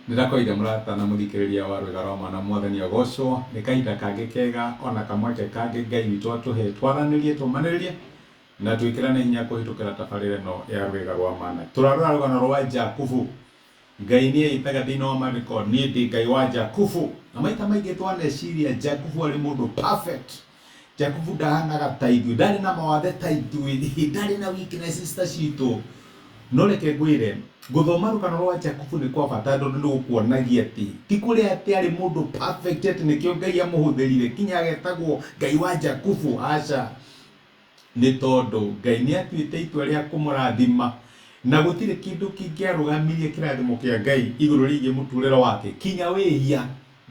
Nĩndakũgeithia mũrata na mũthikĩrĩria wa Rwĩga rwa Mwana Mwathani agocwo nĩ kahinda kangĩ kega ona kamweke kangĩ Ngai witũ atũhe twaranĩrie tũmanĩrĩrie na twĩkĩrane hinya kũhĩtũkĩra tabarĩra ĩno ya Rwĩga rwa Mana. Tũrarora rũgano rwa Jakubu. Ngai nĩ eĩtaga thĩinĩ wa maandĩko niĩ ndĩ Ngai wa Jakubu. Na maita maingĩ twaneciria Jakubu arĩ mũndũ perfect. Jakubu ndahanaga ta ithuĩ, ndarĩ na mawathe ta ithuĩ, ndarĩ na weaknesses ta citũ. No reke ngwĩre, gũthoma rũgano rwa Jakubu nĩ kwa bata tondũ nĩ gũkuonagia atĩ ti kũrĩa atĩ arĩ mũndũ perfect atĩ nĩkĩo Ngai amũhũthĩrire kinya agetagwo Ngai wa Jakubu, aca. Nĩ tondũ Ngai nĩ atuĩte itua rĩa kũmũrathima na gũtirĩ kĩndũ kĩngĩarũgamirie kĩrathimo kĩa Ngai igũrũ rĩgiĩ mũtũrĩre wake kinya wĩhia.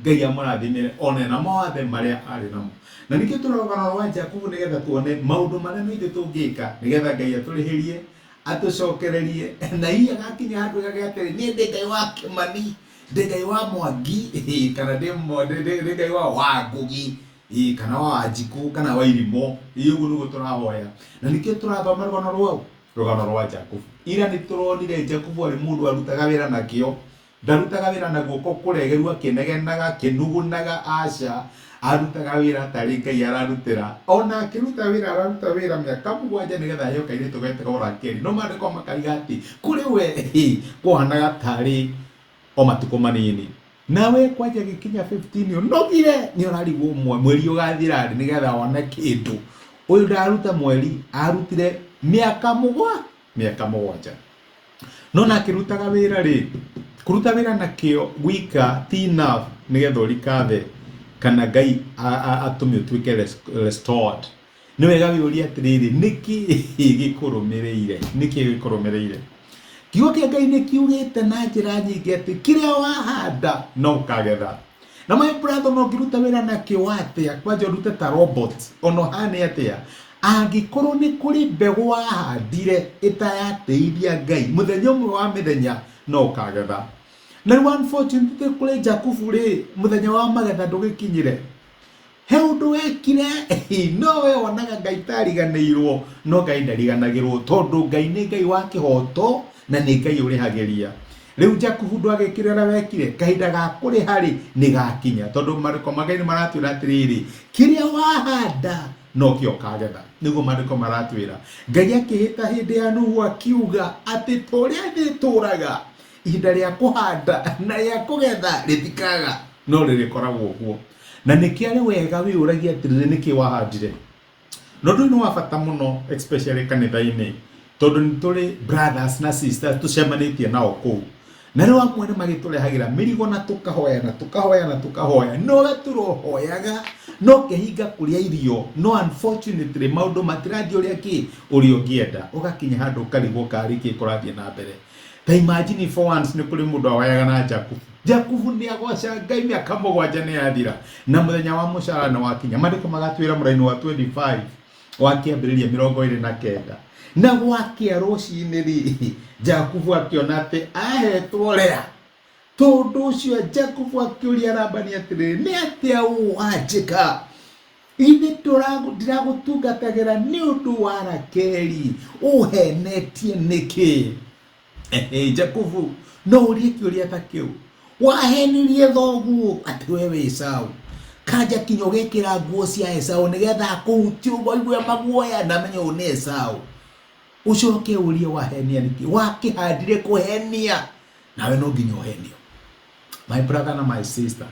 Ngai amũrathimire ona ena mawathe marĩa arĩ namo. Na nĩkĩo tũrora rũgano rwa Jakubu nĩgetha tuone maũndũ marĩa na ithuĩ tũngĩka nĩgetha Ngai atũrĩhĩrie, atũcokererie, na hihi agakinya handũ oigage atĩrĩ, niĩ ndĩ Ngai wa Kĩmani, ndĩ Ngai wa Mwangi, kana ndĩ Ngai wa Wangũgi, kana wa Wanjikũ, kana wa Irimũ. Ĩĩ ũguo nĩguo tũrahoya. Na nĩkĩo tũrathoma rũgano rwa ũ? Rũgano rwa Jakubu. Ira nĩ tũronire Jakubu arĩ mũndũ warutaga wĩra na kĩo. Ndarutaga wĩra na guoko kũregeru akĩnegenaga, akĩnugunaga, aca. Arutaga wĩra tarĩ Ngai ararutĩra. Ona akĩruta wĩra araruta wĩra mĩaka 7 nĩgetha aheo kairĩtu getagwo Rakeli. No maandĩko makaiga atĩ kũrĩ we kwahanaga tarĩ o matukũ manini. Nawe kwanja gĩkinya 15 ũnogire nĩ ũrarigwo mweri ũgathira rĩ nĩgetha wone kĩndũ. Ũyũ ndararuta mweri, arutire mĩaka 7. No na akĩrutaga wĩra rĩ, kũruta wĩra na kĩo gwika ti enough nĩgetha ũrikathe kana Ngai atũme ũtuĩke restored. Nĩ wega wĩyũrie atĩrĩrĩ, nĩkĩ gĩkũrũmĩrĩire? Nĩkĩ gĩkũrũmĩrĩire? Kiugo kĩa Ngai nĩ kiugĩte na njĩra nyingĩ atĩ kĩrĩa wahanda no ũkagetha. Na my brother, no ũngĩruta wĩra na kĩo atĩa, kwanja ũrute ta robot, ona ũhane atĩa, angĩkorwo nĩ kũrĩ mbegũ wahandire ĩtayatĩithia Ngai, mũthenya ũmwe wa mĩthenya no ũkagetha. Na rĩu unfortunately kũrĩ Jakubu rĩ, mũthenya wa magetha ndũgĩkinyire. He ũndũ wekire, no we wonaga Ngai ta ariganĩirwo, no Ngai ndariganagĩrwo tondũ Ngai nĩ Ngai wa kĩhoto na nĩ Ngai ũrĩhagĩria. Rĩu Jakubu ndwagĩkire ũrĩa wekire, kahinda ga kũrĩha rĩ nĩ gakinya, tondũ maandĩko ma Ngai nĩ maratwĩra atĩrĩrĩ, kĩrĩa wahanda nokĩo ũkagetha. Nĩguo maandĩko maratwĩra. Ngai akĩhĩta hĩndĩ ya Nuhu akiuga atĩ ta ũrĩa thĩ ĩtũraga, ihinda rĩa kũhanda na rĩa kũgetha rĩtikaga, no rĩrĩkoragwo kuo. Na nĩkĩo arĩ wega wĩyũragie atĩrĩrĩ, nĩkĩ wahandire? Na ũndũ ũyũ nĩ wa bata mũno especially kanitha-inĩ tondũ nĩ tũrĩ brothers na sisters tũcemanĩtie nao kũu. Na rĩu amwe nĩ magĩtũrehagĩra mĩrigo na tũkahoya na tũkahoya na tũkahoya, no we tũrohoyaga no ũkehinga kũrĩa irio, no unfortunately maũndũ matirathiĩ ũrĩa kĩ ũrĩa ũngĩenda, ũgakinya handũ ũkarigwo karĩ kĩ kũrathiĩ na mbere. Ta imagine for once nĩ kũrĩ mũndũ ahoyaga na Jakubu. Jakubu nĩ agoca Ngai mĩaka 7 nĩ yathira na mũthenya wa mũcara nĩ wakinya. Maandĩko magatwĩra mũraini wa 25 wa kĩambĩrĩria 29. Na gwakĩa rũcinĩ rĩ, Jakubu akĩona atĩ ahetwo Lea. Tondũ ũcio Jakubu akĩũria Labani atĩrĩrĩ, nĩ atĩa ũũ wanjĩka? Githĩ ndiragũtungatagĩra nĩ ũndũ wa Rakeli? Ũhenetie nĩkĩ? Jakubu, no ũrie kĩũria ta kĩu. Wahenirie thoguo atĩ we wĩ Esau. Kanja kinya ũgekĩra nguo cia Esau nĩgetha akũhutie ũguo aigue maguoya na amenye ũyũ nĩ Esau. Ũcoke ũrie wahenia nĩkĩ? Wakĩhandire kũhenia. Nawe no nginya ũhenio. My brother na my sister,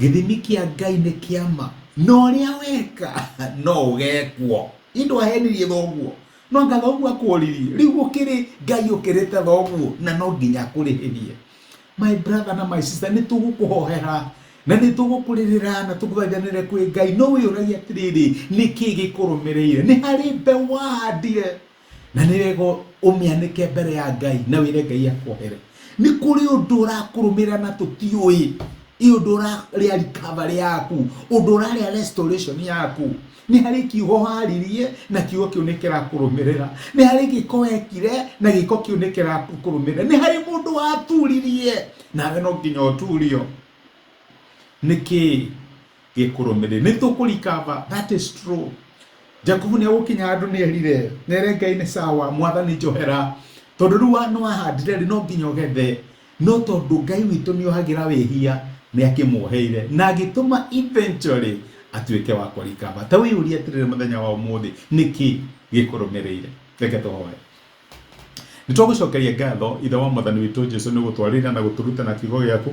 gĩthimi kĩa Ngai nĩ kĩama na ũrĩa weka no ũgekwo. Indũ ahenirie thoguo, no anga thoguo akũririe, rĩu ũkĩrĩ Ngai ũkĩrĩte thoguo na no nginya akũrĩhĩrie. My brother na my sister, nĩ tũgũkũhoera na nĩ tũgũkũrĩrĩra na tũgũthaithanĩre kwĩ Ngai, no wĩyũragia atĩrĩrĩ, nĩkĩ gĩkũrũmĩrĩire? Nĩ harĩ mbeũ wahandire na nĩ wega ũmĩanĩke mbere ya Ngai na wĩre Ngai akuohere. Nĩ kũrĩ ũndũ ũrakũrũmĩrĩra na tũtiũĩ, ĩ ũndũ ũrarĩa recovery yaku, ũndũ ũrarĩa restoration yaku. Nĩ harĩ kiugo waririe na kiugo kĩu nĩ kĩrakũrũmĩrĩra. Nĩ harĩ gĩko wekire na gĩko kĩu nĩ kĩrakũrũmĩrĩra. Nĩ harĩ mũndũ waturirie nawe no nginya ũturio. Nĩkĩ gĩkũrũmĩrĩire? Nĩ tũkũrikava, that is true. Jakubu nĩ egũkinya handũ nĩ erire, nere Ngai nĩ sawa, mwathani njohera, tondũ rĩu nĩ wahandire rĩ no nginya ũgethe. No tondũ Ngai witũ nĩ ohagĩra wĩhia, nĩ akĩmuoheire na agĩtũma eventually atuĩke wa kũrikaba. Ta wĩyũrie atĩrĩrĩ mũthenya wa ũmũthĩ, nĩkĩ gĩkũrũmĩrĩire? Reke tũhoe. Nĩ twagũcokeria ngatho Ithe wa Mwathani witũ Jesu nĩ gũtwarĩria na gũtũruta na kiugo gĩaku,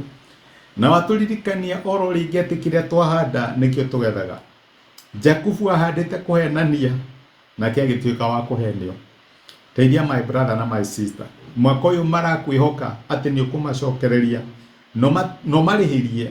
na watũririkania oro rĩngĩ atĩ kĩrĩa twahanda nĩkĩo tũgethaga. Jakubu ahandĩte kũhenania nake agĩtuĩka wa kũhenio. Teithia my brother na my sister. Mwaka ũyũ marakwĩhoka atĩ nĩ ũkũmacokereria na ũmarĩhĩrie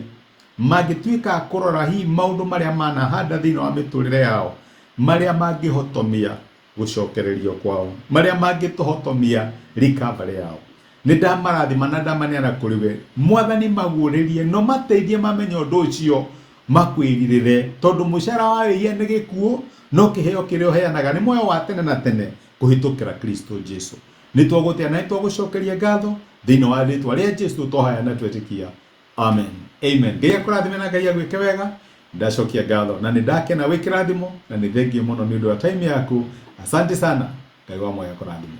mangĩtuĩka a kũrora hihi maũndũ marĩa manahanda thĩinĩ wa mĩtũrĩre yao marĩa mangĩhotomia gũcokererio kwao, marĩa mangĩtũhotomia recovery yao. Nĩ ndamarathima na ndamaneana kũrĩ we. Mwathani, maguũrĩrie no mateithie mamenye ũndũ ũcio makwĩrirĩre, tondũ mũcara wa wĩhia nĩ gĩkuũ, no kĩheo kĩrĩa ũheanaga nĩ muoyo wa tene na tene kũhĩtũkĩra Kristo Jesu. Nĩ twagũtĩa na nĩ twagũcokeria ngatho thĩinĩ wa rĩtwa rĩa Jesu twahoya na twetĩkia. Amen. Amen. Ngai akũrathime na Ngai agwĩke wega. Ndacokia ngatho na nĩ ndakena wĩ kĩrathimo na nĩ thengiũ mũno nĩ ũndũ wa time yaku. Asante sana. Ngai wa muoyo akũrathime.